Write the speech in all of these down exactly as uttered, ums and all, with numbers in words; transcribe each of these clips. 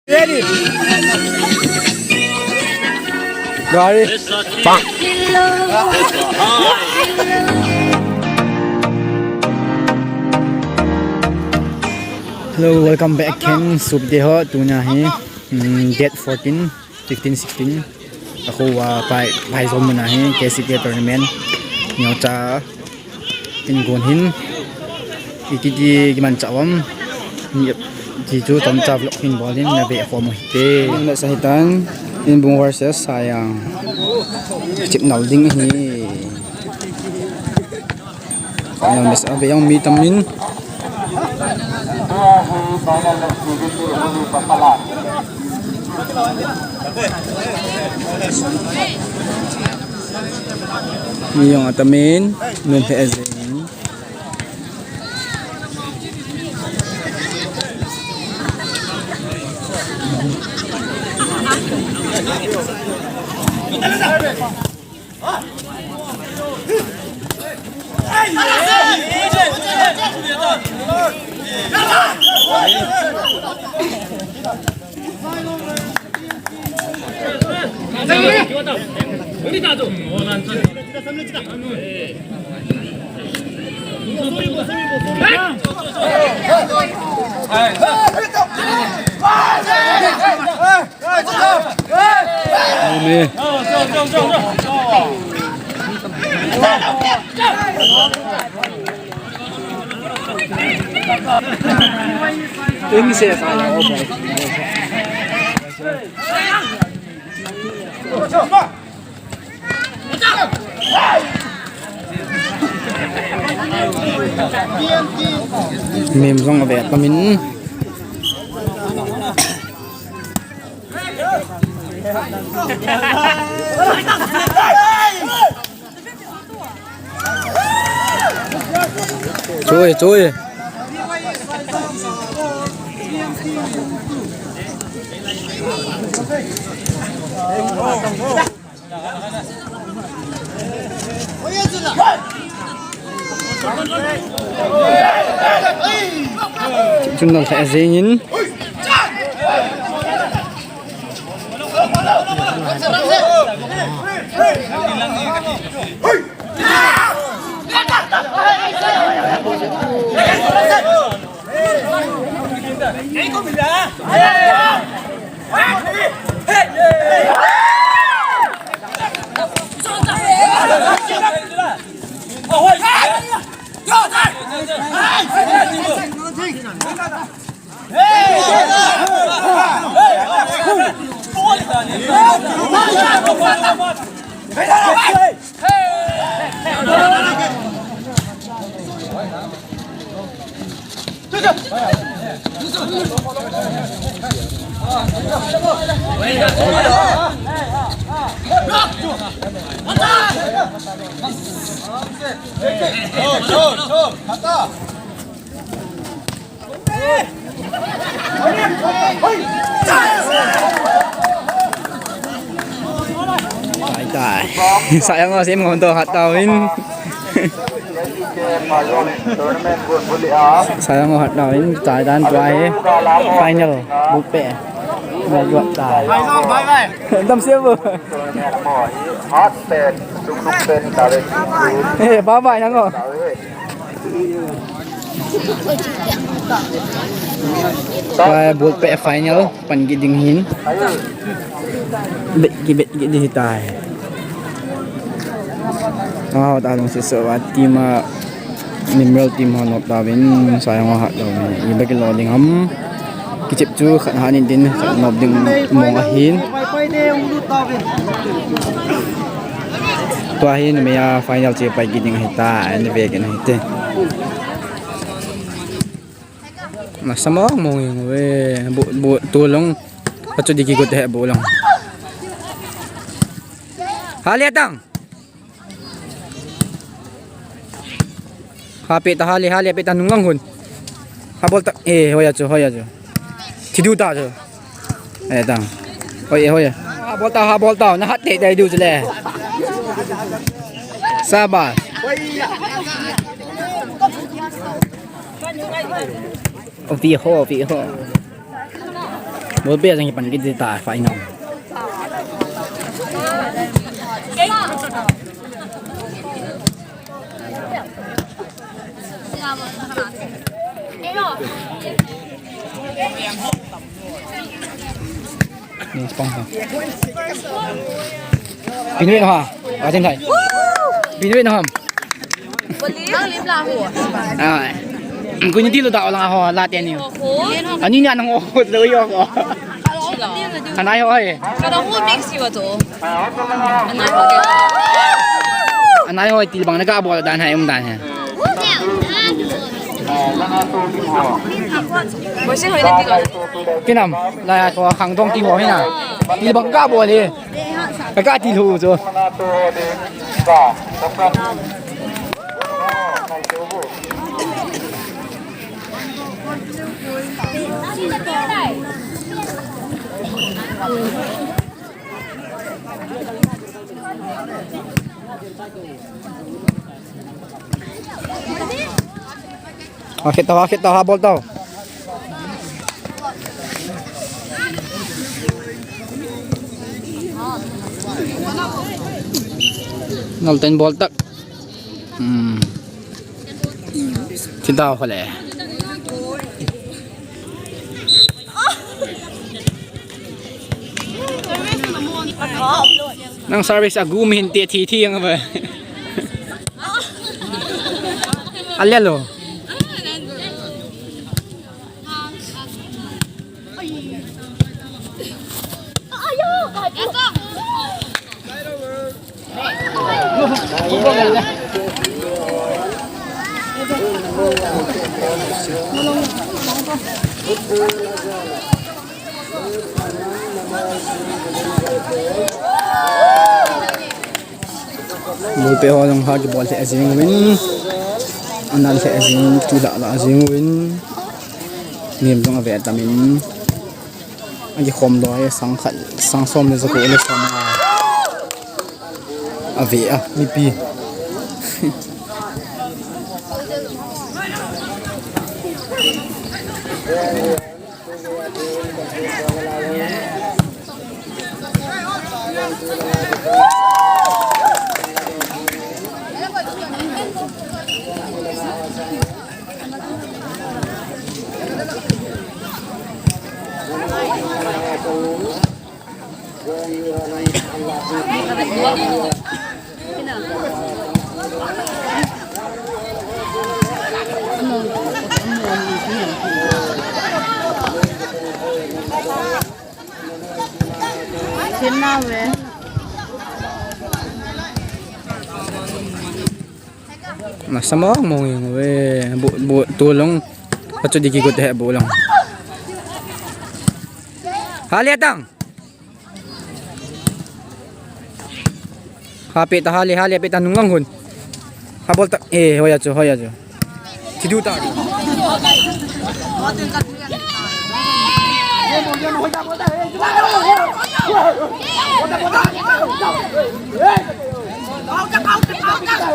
Ready. Gari. Hello, welcome back again. Sopite ho, tuna hi, mm, date fourteen, fifteen, sixteen. Akhoa pai, pai jom muna hi, K C K tournament. Neocha. Ingun hin. Iti ti kimanchah uvam. Ni ti chu chomcha vlog hin bol in na ve khom u hite. Ni na sa hitan. Inbung versus Sayang. Chip nal ding hi. Final match a ve jong mi tam in. Mi jong atam in, nom lheh jeng in. Mim jong ave tamin. Chui, chui. Chun nang sa jing in. Tai tai. Sayang ho, sim ngom to hat tau in. Sayang ho hat tau in, tai dan tua hi. Final. Bupe. Mai juat tai. Dam sia bu. Eh, bye bye nang ho. Tua ball pet final pan kit ding hin. Bet kit, bet kit ding hitai. Aw, ta lungset sah a team a, Mineral team ho nop tauvin, Sayang ho hat tauvin. Ipi bol ding ham. Kichep chu khat hat in tin, khat nop ding mong ahin. Tua hi numei a final che pai kit ding ahitai, ani ve kit ahite. Nasa mong mong jeng uve, bu, bu, tulong. Pachu di kigot he bu long. Hale tang. Hape ta hale, hale pe ta nung lang hun. Ha bol ta, eh, hoiya chu, hoiya chu. Thi diu ta chu. Eh, tang. Hoi, eh, hoi. Ha bol ta, ha bol ta. Na hat te dai diu chu le. Sabas. Ofi ho, ofi ho. Ball pet jong kipan kit ta, final. Ni pang ha. Pin win ha. Atin thai. Pin win ham. Boli. Nang lim la ho. Ai. Kuni ti lo da la ho la te ni. Ani na nang ho lo yo ho. Anai ho ai. Ka da ho mix yo to. Anai ho ke. Anai ho til bang na ka bol dan hai um dan hai. Boi se hoi na ti lo. Kinam, la ya to khang dong ti ho hi na. Til bang ka bol hi. Ka ka til hu jo. Akhit tau, akhit tau, ha bol tau. Nol ten bol tak. Hmm. Thi tau khole. Nang service a gum hin te thi thi ang ba. Alelo. Ball pet ho jong ha kibol lheh jing uvin. Anal lheh jing, tu lah lah jing uvin. Nim jong ave tamin. Akikhom loi, sang khat, sang som le jako le som nga. Ave a, mipi. Nasa mong mong jeng uve, bu, bu, tu long, achu di kigot he bu long. Hale tang. Ha pe ta, hale, hale pe ta nung lang hun. Ha bol ta, eh, hoya chu, hoya chu. Thi du ta.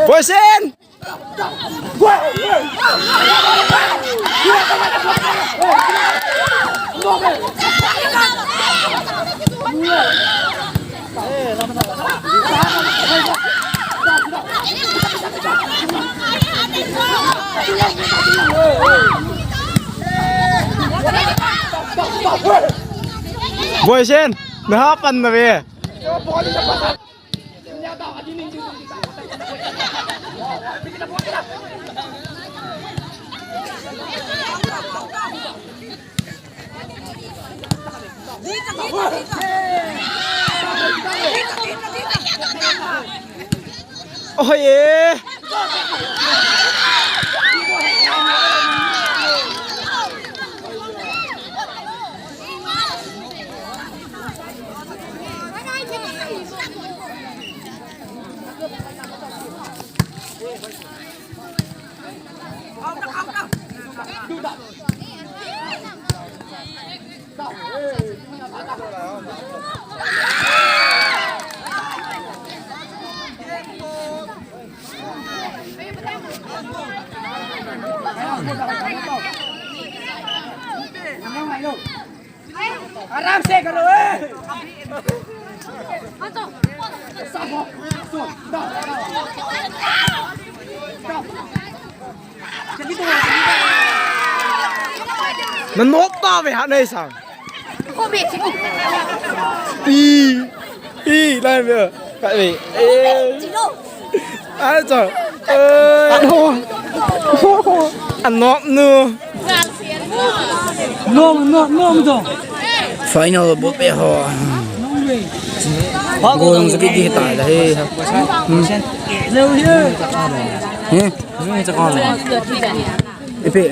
Poison! Boy Shen, nahapan na be. Oh, yeah. Nanop tave ha nei sang. Pi, pi, lai ve. Kai ve. Eh. Ai cha. Eh. Anop nu. Nom, nom, nom, nom. Final bol pe ho. Gol jong sakit di ta da he. Hmm. He. Ipi.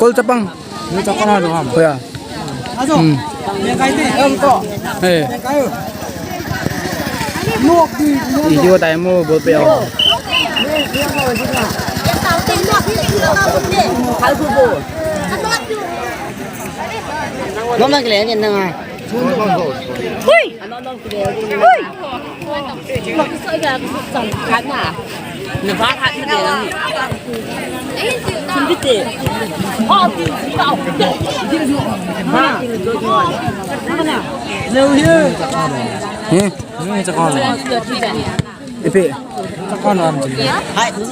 Kol chapang. Hoya. Hmm. Eh. Video tai mo bol pe ho. Nom lang kile ni nang a. Hui. Hui. Hmm. Ipi.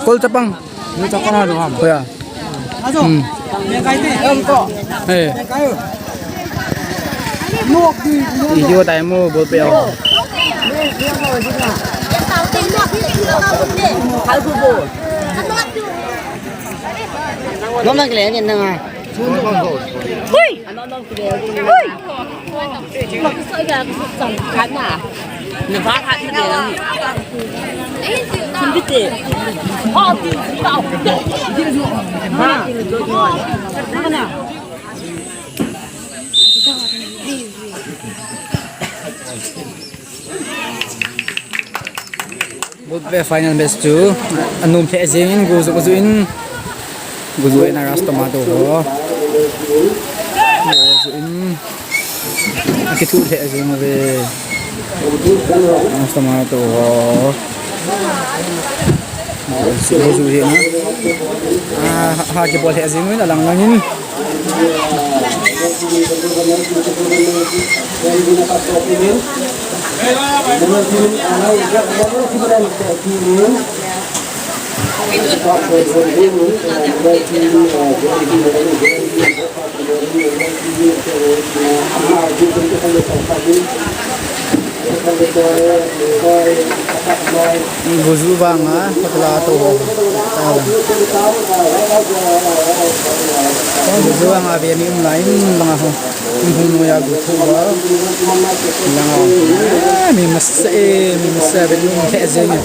Kol chapang. Hoya. Hmm. Eh. Video tai mo bol pe ho. Nom lang kile ni nang a. Hui. Hui. Bol pe final match chu anom lheh jeng in, goal ju, goal ju in, goal ju in Aras Tomato ho. Goal ju in akithuh lheh jeng uve. Aras Tomato ho. Goal ju, goal ju hi na. Ah, ha, ha kibol lheh jeng uvin alang lang in. Goal ju vang a, patla to ho. Goal ju vang a, ve mi um lai in, langa ho. Hung hung noiya goal thu va. Langa ho. Ah, mi masa e, mi masa ve mi um lheh jeng e.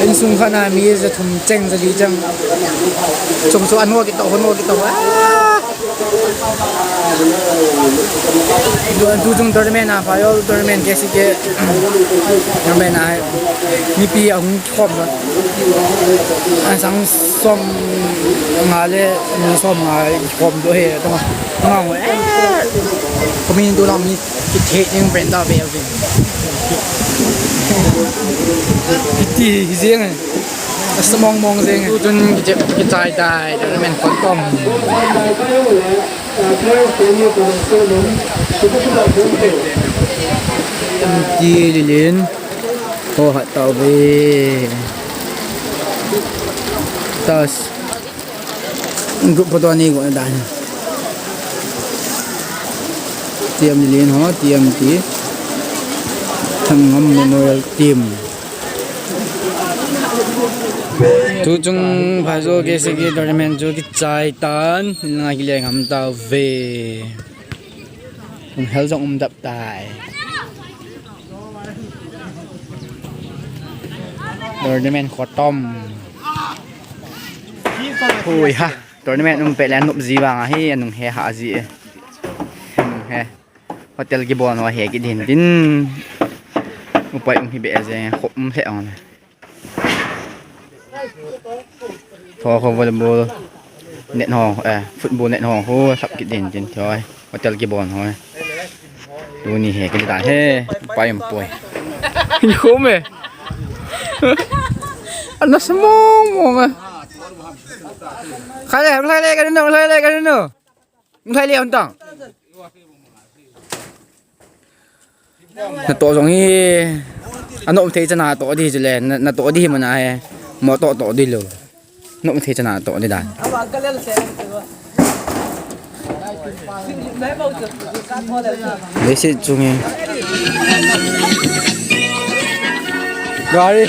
Insung khat na mi ja thum cheng ja li cheng. Chung chu anho kito, anho kito. Ah! Tu, tu chung tournament a, pha jol tournament K C K tournament a, mipi ahung khom ba. Asang som nga le, som nga khom do he, tong, tong, eh, komin tu lam mi, kithei ning brand da be, be. Kiti, hi jeng. Asa mong mong jeng. Tutun kichep kichai tai, tournament kon kom. Ti lilin. Ho hat tau ve. Tas. Group photo ni go dan. Team lilin ho, team ti. Thangam Memorial Team. Tuchung Phaijo K C K tournament chu kichai tan, ngai kile ngam tauve. Hung hel jong um dap tai. Tournament khotom. Hui ha. Tournament um pet le anop ji vang ahi, anung he ha ji e. Anung he. Hotel kibol ho he kit hin tin. Upai um hi be je, khop um lheh ong le. Tho kho volleyball net ho, eh, football net ho, ho sap kit hin tin thoi. Hotel kibol ho. Tuni he kit ta he, upai um poi. Ni khom e. Ana sa mong mong e. Khai le, khai le, ka nu, khai le, ka nu. Hung thei le hon tang. Natoh jong hi. Anom thei chana toh di chule. Na, natoh di hi mana he. Mo toh toh di lo. Nom thei chana toh di dan. Leiset chung hi. Gari.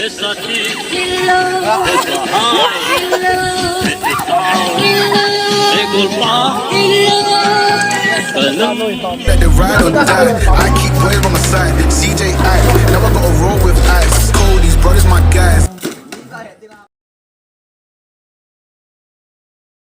Let the ride or die. I keep Wave on my side. C J I. Now I gotta roll with ice. Cold, these brothers, my guys.